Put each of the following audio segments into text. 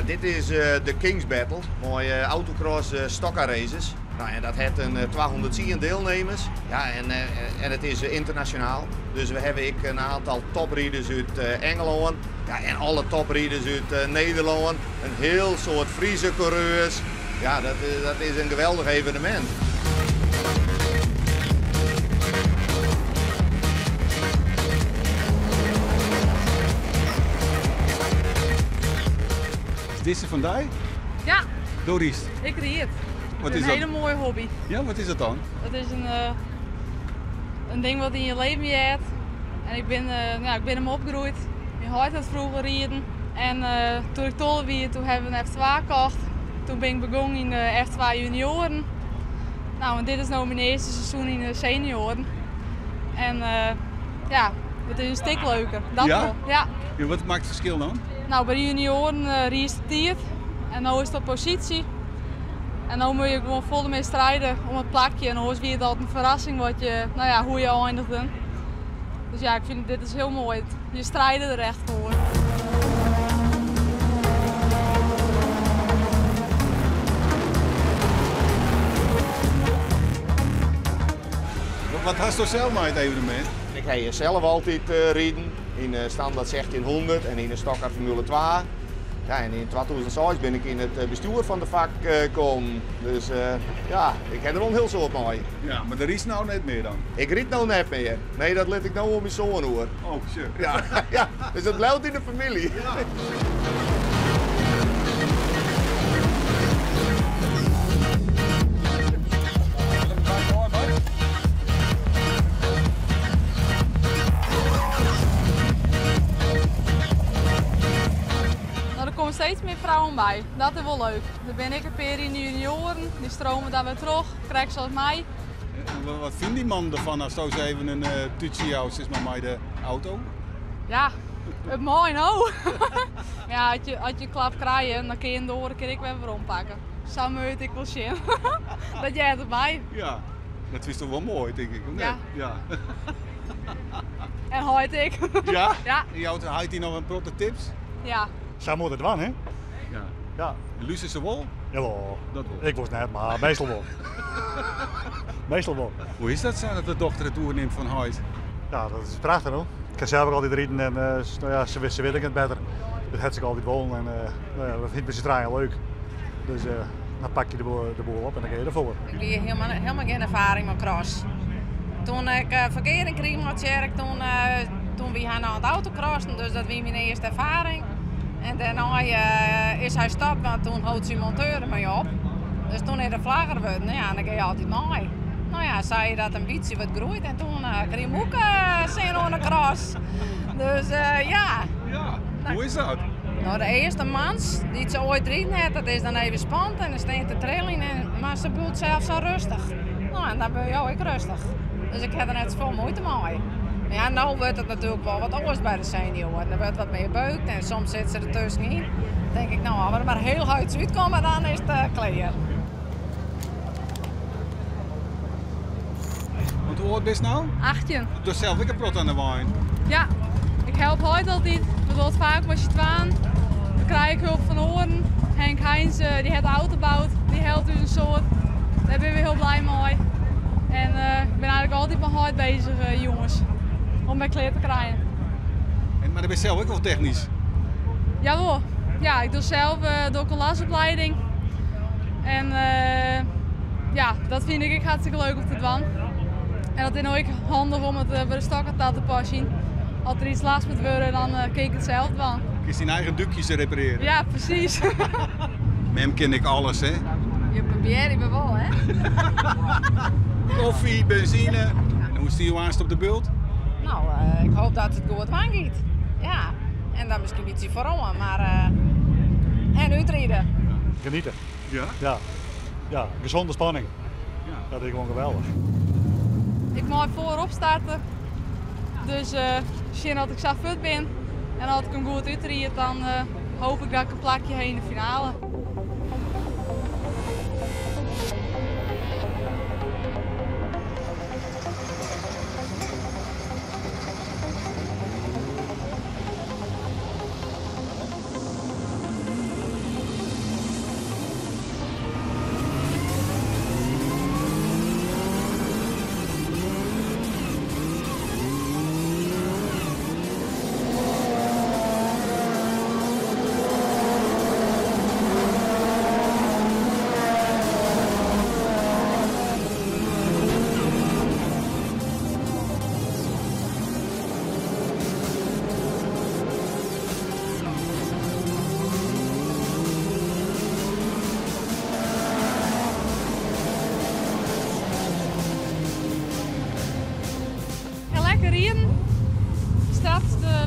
Dit is de Kings Battle mei autocross stockcar races. Nou, en dat heeft een 210 deelnemers. Ja, en het is internationaal. Dus we hebben ik een aantal toprijders uit Engeland. Ja, en alle toprijders uit Nederland. Een heel soort Friese coureurs. Ja, dat is een geweldig evenement. Is deze van die? Ja. Doris. Ik ried. Wat Het is is een dat? hele mooie hobby. Ja, wat is dat dan? Dat is een ding wat in je leven hebt. En ik ben hem opgegroeid. Mijn hart had vroeger rijden. En toen ik tollen wie, toen hebben we een F2 gekocht. Toen ben ik begonnen in de F2 junioren. En dit is nu mijn eerste seizoen in de senioren. En het is een stuk leuker. Dat Ja? wel. Ja. Ja, wat maakt het verschil dan? Bij de junioren rijd je de tijd. En nu is het op positie. En nu moet je gewoon vol mee strijden om het plakje. En dan is het altijd een verrassing hoe je eindigt. Dus ik vind dit is heel mooi. Je strijdt er echt voor. Wat had je zelf maar het evenement? Ik ga zelf altijd rijden in standaard 1600 en in de stockcar Formule 2. En in 2006 ben ik in het bestuur van de vak gekomen. Dus ik heb er wel een heel soort mee. Ja, maar er is nou net meer dan? Ik riet nou net meer. Nee, dat let ik nou op mijn zoon hoor. Oh, shit. Ja, ja, dus dat blijft in de familie. Ja. Er komen steeds meer vrouwen bij. Dat is wel leuk. Dan ben ik een paar in de junioren, die stromen daar weer terug, krijg zoals mij. En wat vindt die man ervan als zo even een toetje houdt, zeg maar, met de auto? Ja, het mooi nou. Ja, als je klap krijgt, dan kun je hem door, dan kan ik weer weer ompakken. Zo moet ik wel zien. Dat jij erbij. Ja, dat is toch wel mooi, denk ik, of niet? Ja. Ja. En hoort ik. Ja? Ja. En jou, houdt hij nog een protte tips? Ja. Zij moet het wel, hè? Ja. Ja. En Luus is er wel? Jawel. Dat wel. Ik was net, maar meestal wel. Meestal wel. Hoe is dat zo dat de dochter het oerneemt van huis? Ja, dat is prachtig hoor. Ik kan zelf ook altijd rijden en ze weet het beter. Dat had ze altijd wel en dat vindt ze draaien leuk. Dus dan pak je de boel op en dan ga je ervoor. Ik heb helemaal geen ervaring met cross. Toen ik verkering kreeg met Tjerk, toen we gaan aan het autocrossen, dus dat was mijn eerste ervaring. En daarna is hij gestopt, want toen houdt zijn monteur mee op. Dus toen is de vlagger geworden, en dan ga je altijd mee. Zei je dat een beetje wat groeit en toen kreeg ik ook zin aan de cross. Dus ja. Ja, hoe is dat? De eerste mans die ze ooit rijden heeft, dat is dan even spannend en dan staat de trilling, maar ze voelt zelf zo rustig. En dan ben je ook rustig. Dus ik heb er net zoveel moeite mee. Maar nou wordt het natuurlijk wel wat anders bij de senioren. Er wordt wat meer beukt en soms zit ze er tussenin. Dan denk ik, als we er maar heel hard uitkomen, dan is het klaar. Want hoe oud ben je nou? 18. Dus zelf ik een prot aan de wijn. Ja, ik help ooit altijd. We doen het vaak met je twaan. Dan krijg ik hulp van oren. Henk Heijns, die heeft de auto gebouwd. Die helpt dus een soort. Daar ben ik heel blij mee. En ik ben eigenlijk altijd maar hard bezig, jongens. Om mijn kleer te krijgen. Maar dan ben je zelf ook wel technisch? Jawel. Ja, ik doe zelf doe ik een lasopleiding. En dat vind ik hartstikke leuk om te doen. En dat is ook handig om het bij de stokken te passen. Als er iets last moet worden, dan kan ik het zelf doen. Kun je zijn eigen doekjes repareren? Ja, precies. Mem ken ik alles, hè? Je probeert je wel, hè? Koffie, benzine. En hoe is die aanst op de bult? Ik hoop dat het goed aangaat. Ja, en dan misschien iets vooral, maar en uitrijden. Genieten. Ja? Ja. Ja, gezonde spanning. Ja. Dat is gewoon geweldig. Ik mag voorop starten. Dus misschien dat ik zo fit ben en als ik hem goed uitrijd, dan hoop ik dat ik een plakje heen in de finale.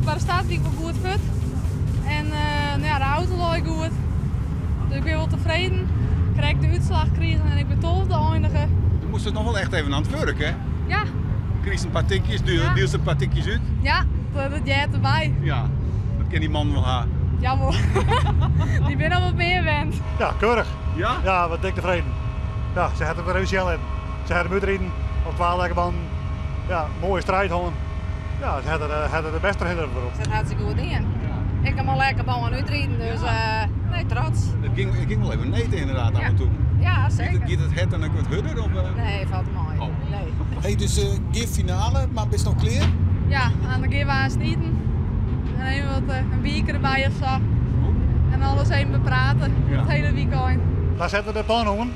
By de start wie ik wol goed fuort. En no ja, de auto lei goed. Dus ik bin wol tefreden. Krekt de útslach krigen en ik bin tolfde einige. Do moast noch wol echt even oan it wurk, hè? Ja. Krigest in pear tikjes, dielst in pear tikjes út? Ja, dat heart derby. Ja, dat kin dy man wol ha. Jawol, dy binne al wat mear wend. Ja, keurich. Ja? Ja, wat dik tefreden. Ja, se hat it wer even sjen litten. Se hat him útriden op twa lekke bannen. Ja, moaie striid hân. Ja, se hat er de bêste hinder derop. Se hat hartstikke goed dien. Ik ha al lekker bân útriden, dus nee, trots. It gyng wol even need ynderdaad af en toe. Ja, seker. Giet it hert dan ek wat hurder? Of? Nee, falt mei. Oh. Nee. Hey, dus gjin finale, mar bist no klear? Ja, dan gean we aanst iten. En even wat in bierke derby of sa. En alles even beprate, it hiele wykein. Dan sette we de pan oan.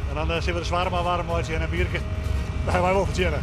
En dan sille we de shawarma waarm meitsje en in bierke. Dat hawwe wy wol fertsjinne.